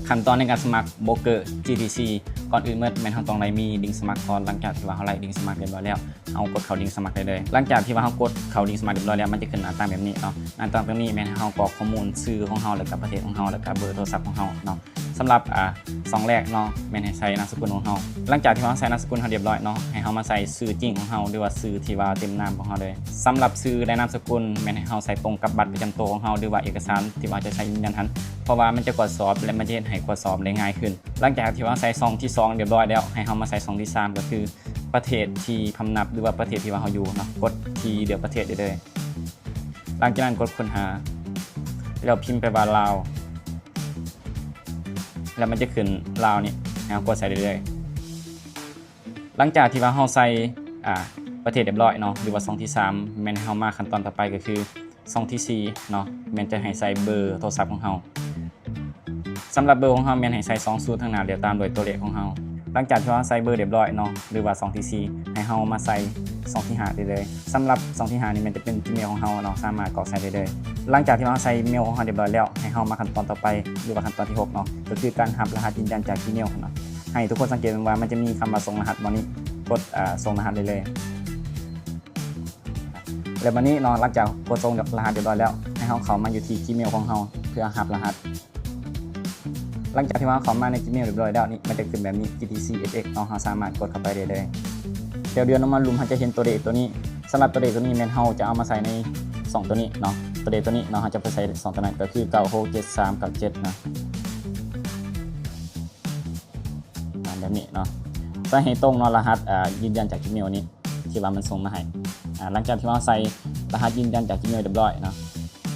ຂັ້ນຕອນໃນການສະໝັກໂບຣກເກີ ຈີ ທີ ຊີ ກ່ອນອື່ນໝົດແມ່ນເຮົາຕ້ອງໄດ້ມີລິງສະໝັກກ່ອນ. ຫຼັງຈາກທີ່ວ່າເຮົາໄດ້ລິງສະໝັກຮຽບຮ້ອຍແລ້ວ ເຮົາກົດເຂົ້າລິງສະໝັກໄດ້ເລີຍ. ຫຼັງຈາກທີ່ວ່າເຮົາກົດເຂົ້າລິງສະໝັກຮຽບຮ້ອຍແລ້ວ ມັນຈະຂຶ້ນໜ້າຕ່າງແບບນີ້ເນາະ. ໜ້າຕ່າງຕົງນີ້ແມ່ນໃຫ້ເຮົາກອກຂໍ້ມູນຊື່ຂອງເຮົາ ແລ້ວກະປະເທດຂອງເຮົາ ແລ້ວກະເບີໂທລະສັບຂອງເຮົາເນາະ. ສຳລັບ ອາ ຊ່ອງແລກເນາະ ແມ່ນໃຫ້ໃສ່ນາມສະກຸນຂອງເຮົາ. ຫຼັງຈາກທີ່ວ່າເຮົາໃສ່ນາມສະກຸນເຮົາຮຽບຮ້ອຍເນາະ ໃຫ້ເຮົາມາໃສ່ຊື່ຈິງຂອງເຮົາ ຫຼືວ່າຊື່ທີ່ວ່າເຕັມນາມຂອງເຮົາເລີຍ. ສຳລັບຊື່ ແລະ ນາມສະກຸນ ແມ່ນໃຫ້ເຮົາໃສ່ຕົງກັບບັດປະຈຳໂຕຂອງເຮົາ ຫຼືວ່າເອກະສານທີ່ວ່າເຮົາຈະໃຊ້ຢືນຢັນຫັ້ນ ເພາະວ່າມັນຈະກວດສອບ ແລະ ມັນຈະເຮັດໃຫ້ກວດສອບໄດ້ງ່າຍຂຶ້ນ. ຫຼັງຈາກທີ່ວ່າເຮົາໃສ່ຊ່ອງທີສອງຮຽບຮ້ອຍແລ້ວ ໃຫ້ເຮົາມາໃສ່ຊ່ອງທີສາມ ກໍຄືປະເທດທີ່ພຳນັບ ຫຼືວ່າປະເທດທີ່ວ່າເຮົາຢູ່ເນາະ. ກົດທີ່ເລືອກປະເທດໄດ້ເລີຍ. ຫຼັງຈາກນັ້ນກົດຄົ້ນຫາ ແລ້ວພິມໄປວ່າລາວ ແລ້ວມັນຈະຂຶ້ນລາວນີ້ ໃຫ້ເຮົາກົດໃສ່ໄດ້ເລີຍ. ຫຼັງຈາກທີ່ວ່າເຮົາໃສ່ ອາ ປະເທດຮຽບຮ້ອຍເນາະ ຫຼືວ່າຊ່ອງທີສາມ ແມ່ນໃຫ້ເຮົາມາຂັ້ນຕອນຕໍ່ໄປ ກໍຄືຊ່ອງທີສີ່ເນາະ ແມ່ນຈະໃຫ້ໃສ່ເບີໂທລະສັບຂອງເຮົາ. ສຳລັບເບີຂອງເຮົາແມ່ນໃຫ້ໃສ່ສອງສູນທາງໜ້າ ແລ້ວຕາມດ້ວຍຕົວເລກຂອງເຮົາ. ຫຼັງຈາກທີ່ເຮົາໃສ່ເບີຮຽບຮ້ອຍເນາະ ຫຼືວ່າຊ່ອງທີສີ່ ໃຫ້ເຮົາມາໃສ່ຊ່ອງທີຫ້າໄດ້ເລີຍ. ສຳລັບຊ່ອງທີຫ້ານີ້ແມ່ນຈະເປັນ Gmail ຂອງເຮົາເນາະ ສາມາດກອກໃສ່ໄດ້ເລີຍ. ຫຼັງຈາກທີ່ເຮົາໃສ່ເມວຂອງເຮົາຮຽບຮ້ອຍແລ້ວ ໃຫ້ເຮົາມາຂັ້ນຕອນຕໍ່ໄປ ຫຼືວ່າຂັ້ນຕອນທີຫົກເນາະ ກໍຄືການຮັບລະຫັດຢືນຢັນຈາກ Gmail ເນາະ. ໃຫ້ທຸກຄົນສັງເກດເບິ່ງວ່າມັນຈະມີຄຳວ່າສົ່ງລະຫັດບ່ອນນີ້ ກົດ ອາ ສົ່ງລະຫັດໄດ້ເລີຍ. ແລ້ວບາດນີ້ເນາະ ຫຼັງຈາກກົດສົ່ງລະຫັດຮຽບຮ້ອຍແລ້ວ ໃຫ້ເຮົາເຂົ້າມາຢູ່ທີ່ Gmail ຂອງເຮົາເພື່ອຮັບລະຫັດ. ຫຼັງຈາກທີ່ວ່າເຮົາເຂົ້າມາໃນ Gmail ຮຽບຮ້ອຍແລ້ວນີ້ ມັນຈະຂຶ້ນແບບນີ້ ຈີ ທີ ຊີ ເອັຟ ເອັກ ເນາະ ເຮົາສາມາດກົດເຂົ້າໄປໄດ້ເລີຍ. ແລ້ວເລື່ອນລົງມາລຸ່ມ ເຮົາຈະເຫັນຕົວເລກຕົວນີ້. ສຳລັບຕົວເລກຕົວນີ້ແມ່ນເຮົາຈະເອົາມາໃສ່ໃນຊ່ອງຕົວນີ້ເນາະ. ຕົວເລກຕົວນີ້ເນາະ ເຮົາຈະໄປໃສ່ຊ່ອງຕົວນັ້ນ ກໍຄື ເກົ້າຫົກເຈັດສາມເກົ້າເຈັດ ເນາະ. ອາ ແບບນີ້ເນາະ ໃສ່ໃຫ້ຕົງເນາະ ລະຫັດ ອາ ຢືນຢັນຈາກ Gmail ນີ້ ທີ່ວ່າມັນສົ່ງມາໃຫ້. ອາ ຫຼັງຈາກທີ່ເຮົາໃສ່ລະຫັດຢືນຢັນຈາກ Gmail ຮຽບຮ້ອຍເນາະ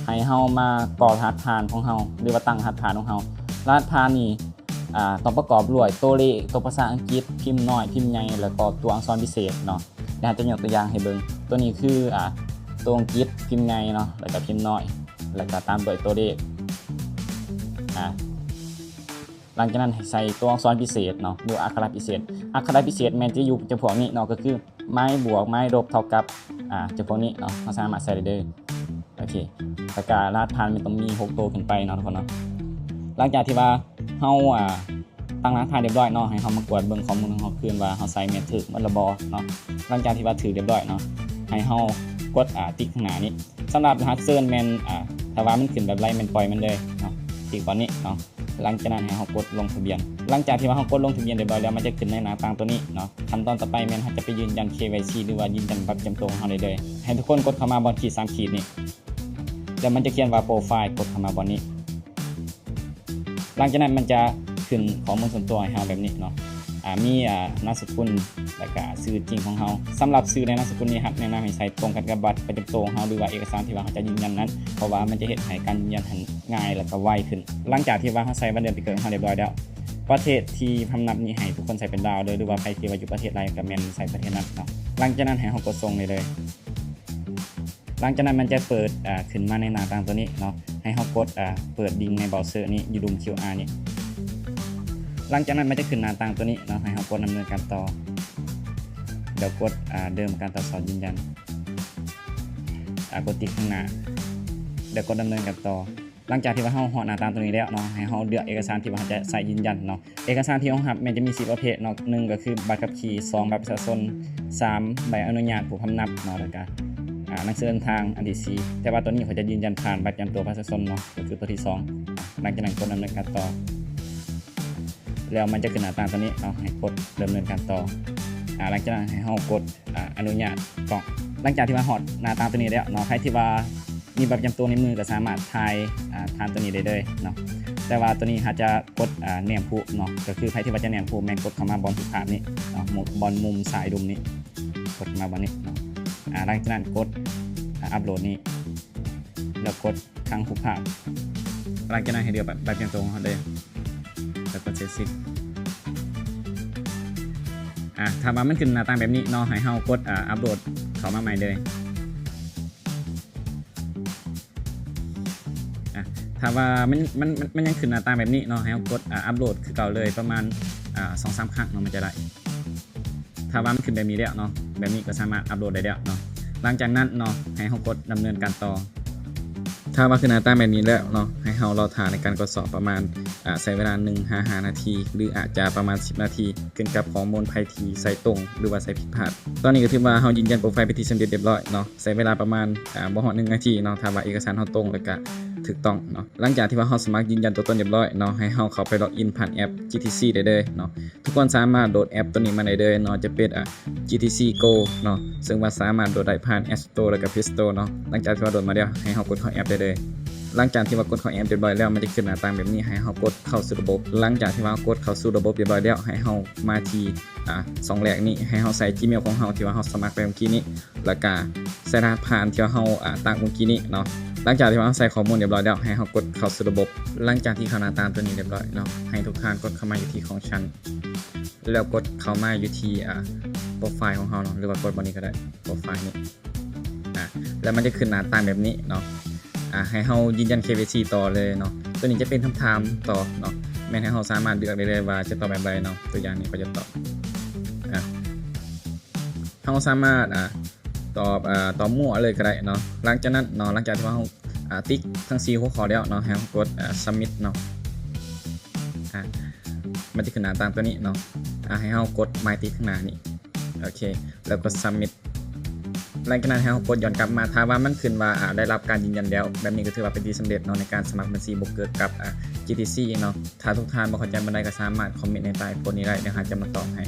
ໃຫ້ເຮົາມາກອກລະຫັດຜ່ານຂອງເຮົາ ຫຼືວ່າຕັ້ງລະຫັດຜ່ານຂອງເຮົາ. ລະຫັດຜ່ານນີ້ ອາ ຕ້ອງປະກອບດ້ວຍຕົວເລກ, ຕົວພາສາອັງກິດ, ພິມນ້ອຍ, ພິມໃຫຍ່ ແລ້ວກໍຕົວອັກສອນພິເສດເນາະ. ດຽວເຮົາຈະຍົກຕົວຢ່າງໃຫ້ເບິ່ງ. ຕົວນີ້ຄື ອາ ຕົວອັງກິດພິມໃຫຍ່ເນາະ ແລ້ວກໍພິມນ້ອຍ ແລ້ວກໍຕາມດ້ວຍຕົວເລກ. ອາ ຫຼັງຈາກນັ້ນໃຫ້ໃສ່ຕົວອັກສອນພິເສດເນາະ ຫຼືວ່າອັກຂະລະພິເສດ. ອັກຂະລະພິເສດແມ່ນຈະຢູ່ຈຳພວກນີ້ເນາະ ກໍຄືໄມ້ບວກ ໄມ້ລົບ ເທົ່າກັບ ອາ ຈຳພວກນີ້ເນາະ ເຮົາສາມາດໃສ່ໄດ້ເດີ. ໂອເຄ ແລ້ວກະລະຫັດຜ່ານແມ່ນຕ້ອງມີຫົກໂຕຂຶ້ນໄປເນາະທຸກຄົນເນາະ. ຫຼັງຈາກທີ່ວ່າເຮົາ ອາ ຕັ້ງລະຫັດຜ່ານຮຽບຮ້ອຍເນາະ ໃຫ້ເຮົາມາກວດເບິ່ງຂໍ້ມູນຂອງເຮົາຄືນວ່າເຮົາໃສ່ແມ່ນຖືກໝົດແລ້ວບໍ່ເນາະ. ຫຼັງຈາກທີ່ວ່າຖືກຮຽບຮ້ອຍເນາະ ໃຫ້ເຮົາກົດ ອາ ຕິກຂ້າງໜ້ານີ້. ສຳລັບລະຫັດເຊີນແມ່ນ ອາ ຖ້າວ່າມັນຂຶ້ນແບບໃດແມ່ນປ່ອຍມັນເລີຍເນາະ ຕິກບ່ອນນີ້ເນາະ. ຫຼັງຈາກນັ້ນໃຫ້ເຮົາກົດລົງທະບຽນ. ຫຼັງຈາກທີ່ວ່າເຮົາກົດລົງທະບຽນຮຽບຮ້ອຍແລ້ວ ມັນຈະຂຶ້ນໃນໜ້າຕ່າງຕົວນີ້ເນາະ. ຂັ້ນຕອນຕໍ່ໄປແມ່ນເຮົາຈະໄປຢືນຢັນ ເຄວາຍຊີ ຫຼືວ່າຢືນຢັນບັດປະຈຳຕົວຂອງເຮົາໄດ້ເລີຍ. ໃຫ້ທຸກຄົນກົດເຂົ້າມາບ່ອນຂີດສາມຂີດນີ້ ແລ້ວມັນຈະຂຽນວ່າ ໂປຣໄຟລ໌ ກົດເຂົ້າມາບ່ອນນີ້. ຫຼັງຈາກນັ້ນມັນຈະຂຶ້ນຂໍ້ມູນສ່ວນຕົວໃຫ້ເຮົາແບບນີ້ເນາະ ອາ ມີ ອາ ນາມສະກຸນ ແລ້ວກະຊື່ຈິງຂອງເຮົາ. ສຳລັບຊື່ ແລະ ນາມສະກຸນນີ້ ຮັບແນະນຳໃຫ້ໃສ່ຕົງກັນກັບບັດປະຈຳຕົວຂອງເຮົາ ຫຼືວ່າເອກະສານທີ່ວ່າເຮົາຈະຢືນຢັນນັ້ນ ເພາະວ່າມັນຈະເຮັດໃຫ້ການຢືນຢັນຫັ້ນງ່າຍ ແລ້ວກະໄວຂຶ້ນ. ຫຼັງຈາກທີ່ວ່າເຮົາໃສ່ວັນເດືອນປີເກີດຂອງເຮົາຮຽບຮ້ອຍແລ້ວ ປະເທດທີ່ພຳນັບນີ້ໃຫ້ທຸກຄົນໃສ່ເປັນລາວເດີ ຫຼືວ່າໃຜທີ່ວ່າຢູ່ປະເທດໃດກະແມ່ນໃສ່ປະເທດນັ້ນເນາະ. ຫຼັງຈາກນັ້ນໃຫ້ເຮົາກົດສົ່ງໄດ້ເລີຍ. ຫຼັງຈາກນັ້ນມັນຈະເປີດ ອາ ຂຶ້ນມາໃນໜ້າຕ່າງຕົວນີ້ເນາະ ໃຫ້ເຮົາກົດ ອາ ເປີດລິງໃນເບຣາເຊີນີ້ ຢູ່ລຸ່ມ ຄິວອາ ນີ້. ຫຼັງຈາກນັ້ນມັນຈະຂຶ້ນໜ້າຕ່າງຕົວນີ້ເນາະ ໃຫ້ເຮົາກົດດຳເນີນການຕໍ່ ແລ້ວກົດ ອາ ເດີມການຕວດສອບຢືນຢັນ ອາ ກົດຕິກຂ້າງໜ້າ ແລ້ວກົດດຳເນີນການຕໍ່. ຫຼັງຈາກທີ່ວ່າເຮົາຮອດໜ້າຕ່າງຕົວນີ້ແລ້ວເນາະ ໃຫ້ເຮົາເລືອກເອກະສານທີ່ວ່າເຮົາຈະໃຊ້ຢືນຢັນເນາະ. ເອກະສານທີ່ຮອງຮັບແມ່ນຈະມີສີ່ປະເພດເນາະ ໜຶ່ງກໍຄືບັດຂັບຂີ່ ສອງບັດປະຊາຊົນ ສາມໃບອະນຸຍາດຜູ້ພຳນັບເນາະ ແລ້ວກະ ອາ ໜັງສືເດີນທາງ ອັນທີສີ່. ແຕ່ວ່າຕົວນີ້ຂ້ອຍຈະຢືນຢັນຜ່ານບັດປະຈຳຕົວປະຊາຊົນເນາະ ກໍຄືຕົວທີສອງ. ຫຼັງຈາກນັ້ນກົດດຳເນີນການຕໍ່ ແລ້ວມັນຈະຂຶ້ນໜ້າຕ່າງຕົວນີ້ເນາະ ໃຫ້ກົດດຳເນີນການຕໍ່. ອາ ຫຼັງຈາກນັ້ນໃຫ້ເຮົາກົດ ອາ ອະນຸຍາດກ້ອງ. ຫຼັງຈາກທີ່ວ່າຮອດໜ້າຕ່າງຕົວນີ້ແລ້ວເນາະ ໃຜທີ່ວ່າມີບັດປະຈຳຕົວໃນມືກໍສາມາດຖ່າຍ ອາ ຜ່ານຕົວນີ້ໄດ້ເລີຍເນາະ. ແຕ່ວ່າຕົວນີ້ເຮົາຈະກົດ ອາ ແນບຮູບເນາະ ກໍຄືໃຜທີ່ວ່າຈະແນບຮູບແມ່ນກົດເຂົ້າມາບ່ອນຮູບພາບນີ້ເນາະ ໝ- ບ່ອນມຸມຊ້າຍລຸ່ມນີ້ ກົດເຂົ້າມາບ່ອນນີ້ເນາະ. ອາ ຫຼັງຈາກນັ້ນກົດ ອາ ອັບໂຫຼດນີ້ ແລ້ວກົດ ຄັ້ງຮູບພາບ. ຫຼັງຈາກນັ້ນໃຫ້ເລືອກແບບ ແບບປະຈຳຕົວຂອງເຮົາເລີຍ ແລ້ວກົດເສັດສິ້ນ. ອາ ຖ້າວ່າມັນຂຶ້ນໜ້າຕ່າງແບບນີ້ເນາະ ໃຫ້ເຮົາກົດ ອາ ອັບໂຫຼດເຂົ້າມາໃໝ່ເລີຍ. ອາ ຖ້າວ່າມັນ ມັນ ມັນ ມັນຍັງຂຶ້ນໜ້າຕ່າງແບບນີ້ເນາະ ໃຫ້ເຮົາກົດ ອາ ອັບໂຫຼດຄືເກົ່າເລີຍ ປະມານ ອາ ສອງສາມຄັ້ງເນາະ ມັນຈະໄດ້. ຖ້າວ່າມັນຂຶ້ນແບບນີ້ແລ້ວເນາະ ແບບນີ້ກໍສາມາດອັບໂຫຼດໄດ້ແລ້ວເນາະ. ຫຼັງຈາກນັ້ນເນາະ ໃຫ້ເຮົາກົດດຳເນີນການຕໍ່. ຖ້າວ່າຂຶ້ນໜ້າຕ່າງແບບນີ້ແລ້ວເນາະ ໃຫ້ເຮົາລໍຖ້າໃນການກວດສອບປະມານ ອາ ໃຊ້ເວລາໜຶ່ງຫາຫ້ານາທີ ຫຼືອາດຈະປະມານສິບນາທີ ຂຶ້ນກັບຂໍ້ມູນໃຜທີ່ໃສ່ຕົງ ຫຼືວ່າໃສ່ຜິດພາດ. ຕອນນີ້ກໍຖືວ່າເຮົາຢືນຢັນໂປຣໄຟເປັນທີ່ສຳເລັດຮຽບຮ້ອຍເນາະ ໃຊ້ເວລາປະມານ ອາ ບໍ່ຮອດໜຶ່ງນາທີເນາະ ຖ້າວ່າເອກະສານເຮົາຕົງ ແລ້ວກະຖືກຕ້ອງເນາະ. ຫຼັງຈາກທີ່ວ່າເຮົາສະໝັກຢືນຢັນຕົວຕົນຮຽບຮ້ອຍເນາະ ໃຫ້ເຮົາເຂົ້າໄປລັອກອິນຜ່ານແອັບ ຈີທີຊີ ໄດ້ເລີຍເນາະ. ທຸກຄົນສາມາດໂຫຼດແອັບຕົວນີ້ມາໄດ້ເລີຍເນາະ ຈະເປັນ ອາ ຈີທີຊີ ໂກ ເນາະ ເຊິ່ງວ່າສາມາດໂຫຼດໄດ້ຜ່ານ ແອັບສະໂຕ ແລ້ວກໍ ເພລສະໂຕ ເນາະ. ຫຼັງຈາກທີ່ວ່າໂຫຼດມາແລ້ວ ໃຫ້ເຮົາກົດເຂົ້າແອັບໄດ້ເລີຍ. ຫຼັງຈາກທີ່ວ່າກົດເຂົ້າແອັບຮຽບຮ້ອຍແລ້ວ ມັນຈະຂຶ້ນໜ້າຕ່າງແບບນີ້ ໃຫ້ເຮົາກົດເຂົ້າສູ່ລະບົບ. ຫຼັງຈາກທີ່ວ່າເຮົາກົດເຂົ້າສູ່ລະບົບຮຽບຮ້ອຍແລ້ວ ໃຫ້ເຮົາມາທີ່ ອາ ຊ່ອງແລກນີ້ ໃຫ້ເຮົາໃສ່ ຈີເມວ ຂອງເຮົາທີ່ວ່າເຮົາສະໝັກໄປເມື່ອກີ້ນີ້ ແລ້ວກະໃສ່ລະຫັດຜ່ານທີ່ວ່າເຮົາ ອາ ຕັ້ງເມື່ອກີ້ນີ້ເນາະ. ຫຼັງຈາກທີ່ວ່າເຮົາໃສ່ຂໍ້ມູນຮຽບຮ້ອຍແລ້ວ ໃຫ້ເຮົາກົດເຂົ້າສູ່ລະບົບ. ຫຼັງຈາກທີ່ເຂົ້າໜ້າຕ່າງຕົວນີ້ຮຽບຮ້ອຍເນາະ ໃຫ້ທຸກທ່ານກົດເຂົ້າມາຢູ່ທີ່ຂອງຊັ້ນ ແລ້ວກົດເຂົ້າມາຢູ່ທີ່ ອາ ໂປຣໄຟລ໌ຂອງເຮົາເນາະ ຫຼືວ່າກົດບ່ອນນີ້ກໍໄດ້ ໂປຣໄຟລ໌ນີ້ ອາ ແລ້ວມັນຈະຂຶ້ນໜ້າຕ່າງແບບນີ້ເນາະ. ອາ ໃຫ້ເຮົາຢືນຢັນ ເຄວາຍຊີ ຕໍ່ເລີຍເນາະ. ຕົວນີ້ຈະເປັນຄຳຖາມຕອບເນາະ ແມ່ນໃຫ້ເຮົາສາມາດເລືອກໄດ້ເລີຍວ່າຈະຕອບແບບໃດເນາະ. ຕົວຢ່າງນີ້ຂ້ອຍຈະຕອບ ອາ ເຮົາສາມາດ ອາ ຕອບ ອາ ຕອບມົ້ວເລີຍກໍໄດ້ເນາະ. ຫຼັງຈາກນັ້ນເນາະ ຫຼັງຈາກທີ່ວ່າເຮົາ ອາ ຕິກທັງສີ່ຫົວຂໍ້ແລ້ວເນາະ ໃຫ້ເຮົາກົດ ອາ ສະມິດເນາະ. ອາ ມັນຈະຂຶ້ນໜ້າຕ່າງຕົວນີ້ເນາະ. ອາ ໃຫ້ເຮົາກົດໝາຍຕິກຂ້າງໜ້ານີ້ ໂອເຄ ແລ້ວກົດ ສະມິດ. ຫຼັງຈາກນັ້ນໃຫ້ເຮົາກົດຍ້ອນກັບມາ ຖ້າວ່າມັນຂຶ້ນວ່າ ອາ ໄດ້ຮັບການຢືນຢັນແລ້ວ ແບບນີ້ກໍຖືວ່າເປັນທີ່ສຳເລັດເນາະ ໃນການສະໝັກບັນຊີໂບຣກເກີກັບ ອາ ຈີທີຊີ ເນາະ. ຖ້າທຸກທ່ານບໍ່ເຂົ້າໃຈບ່ອນໃດກໍສາມາດຄອມເມັນໃນໃຕ້ໂພສນີ້ໄດ້ ດຽວເຮົາຈະມາຕອບໃຫ້.